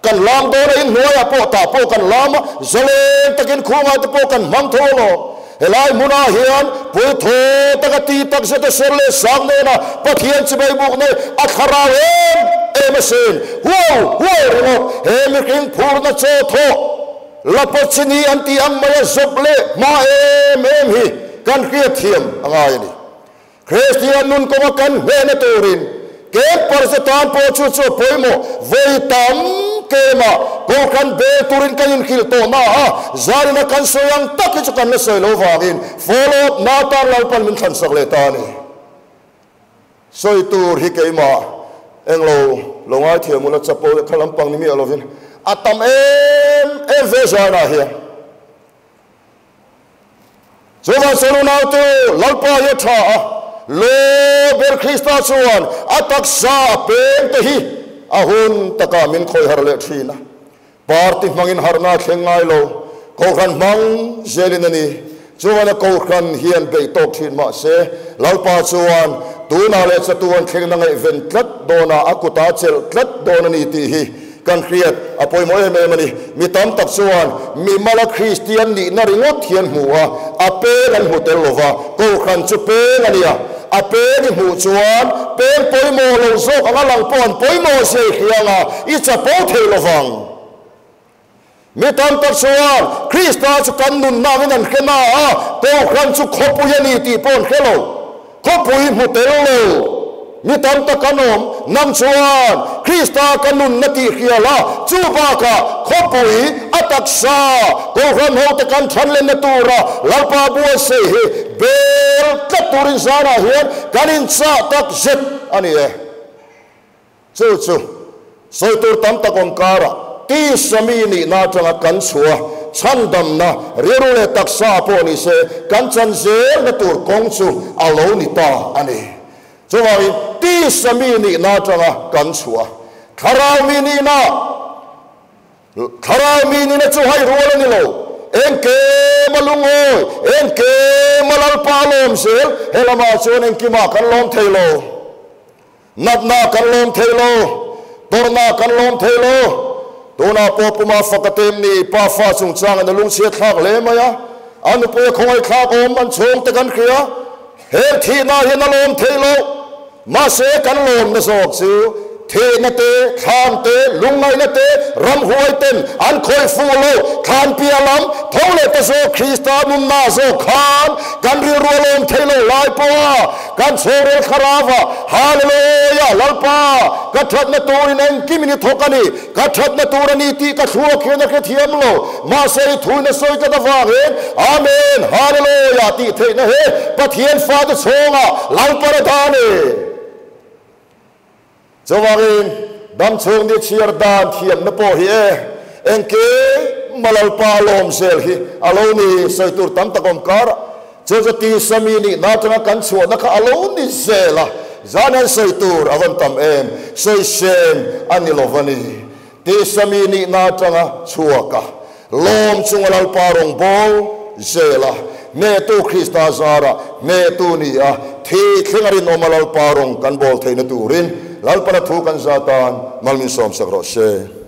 kan lam dawn a, inhnuaiah pawh tah pawh kan lam a, zalen takin khungah te pawh kan hmang tho alawm. Helai hmunah hian puithaw taka tih tak zeta ser leh sang nena Pathian chibai bukna hi a thlarau em em asin. Huau huau ringawt he mihring phurna chaw thawh. Lapawchini an tih ang mai a zawp leh hma em em hi kan hriatthiam a ngai a ni. Kristian nun kawnga kan hnehna turin Camper te tan pawh chu chu a pawimawh vawi tam kema Kohhran bel turin kan inhrilh tawh na a, zarina kan sawi ang tak hi chu kan la sawi lo vangin follow up na tan Lalpan min thlansak leh ta a ni. Sawi tur hi keimah englo lo ngaithiam ula chapo leh kha lampang ni miah lovin a tam em em ve zanah hian chuvang chuan unautu Lalpa hi a tha a, Law ber Krista chuan a taksa a peng te hi a hun takah min khawih harh leh thin a, party hmangin harhna a thleng ngai lo, kohhran hmang zelin a ni. Chuan a kohhran hian beih tawk thin mah se, Lalpa chuan tunah leh chatuan thleng na ngaihven tlat dawn a, a kutah a chelh tlat dawn a ni tih hi kan hriat a pawimawh em em a ni. Mi tam tak chuan mimala Kristian nihna ringawt hi an hmu a, a peng an hmu tel lo va, kohhran chu peng a nia. A peng i hmuh chuan peng pawimawh lo zawk anga lang pawh an pawimawh zia i hria anga i chapo thei lo vang. Mi tam tak chuan Krista chu kan nunna angin an hre na a, kohhran chu khawpui a ni tih pawh an hre lo. Khawpui hmu tel lo mi tam tak an awm. Nang chuan Krista ka nunna tih hria la, chu bakah khawpui a taksa kohhran hote kan than lenna tura Lalpa buatsaih hi bel tlat turin zanah hian kan inchah tak zet a ni e. Chu chu sawi tur tam tak awm karah tisa mi nihna atanga kan chhuah chhandamna rilru leh taksa pawh ni se kan chan zelna tur kawng chu a lo ni ta a ni. Chuvangin tisa mi nihna atanga kan chhuah thlarau mi nihna Thlarau mi nihna chu hai rual a ni lo. Engkem a lungawi, engkem a Lalpa a lawm zel, he lamah chuan engkimah kan lawm thei lo. Natna kan lawm thei lo, tawrhna kan lawm thei lo. Tunah pawh puma fak a tem ni, pa fa chungchangin a lungchhiat thlak hle mai a, a nupui a khawngaih thlak awm an chhungte kan hria. Heng thihna hian a lawm thei lo. Mahse kan lawmna zawk chu thihna te, thlan te, lungngaihna te, ramhuai ten an khawih fuh lo, thlan piah lam tho leh ta zawk Krista nunna zawk khan kan rilru a lawm thei lo lai pawha Kan chhungril thlarauva, Hallelujah! Lalpa, ka thatna turin engkim in i thawk a ni. Ka thatna tur a ni tih ka thluak hian a hrethiam lo. Mahse i thuin a sawi tlat avangin, Amen! Hallelujah! tih theihna hi Pathian fate chhungah Lalpan a dah a ni. Chuvangin, dam chhung ni chhiar dan thiamna pawh hi e, engkim a Lalpa lawm zel hi a lo ni, sawi tur tam tak awm karah chu chu tisa mi nihna atanga kan chhuahna kha a lo ni zel a, zan hian sawi tur a van tam em, sawisem a ni lo va ni. Tisa mi nihna atanga chhuak a, lawm chunga Lalpa rawngbâwl zel a, hnehtu Krista zara hnehtu ni a, thi thlenga rinawma Lalpa rawng kan bâwl theihna turin Lalpana thu kan zah tan mal min sawmsak rawh se.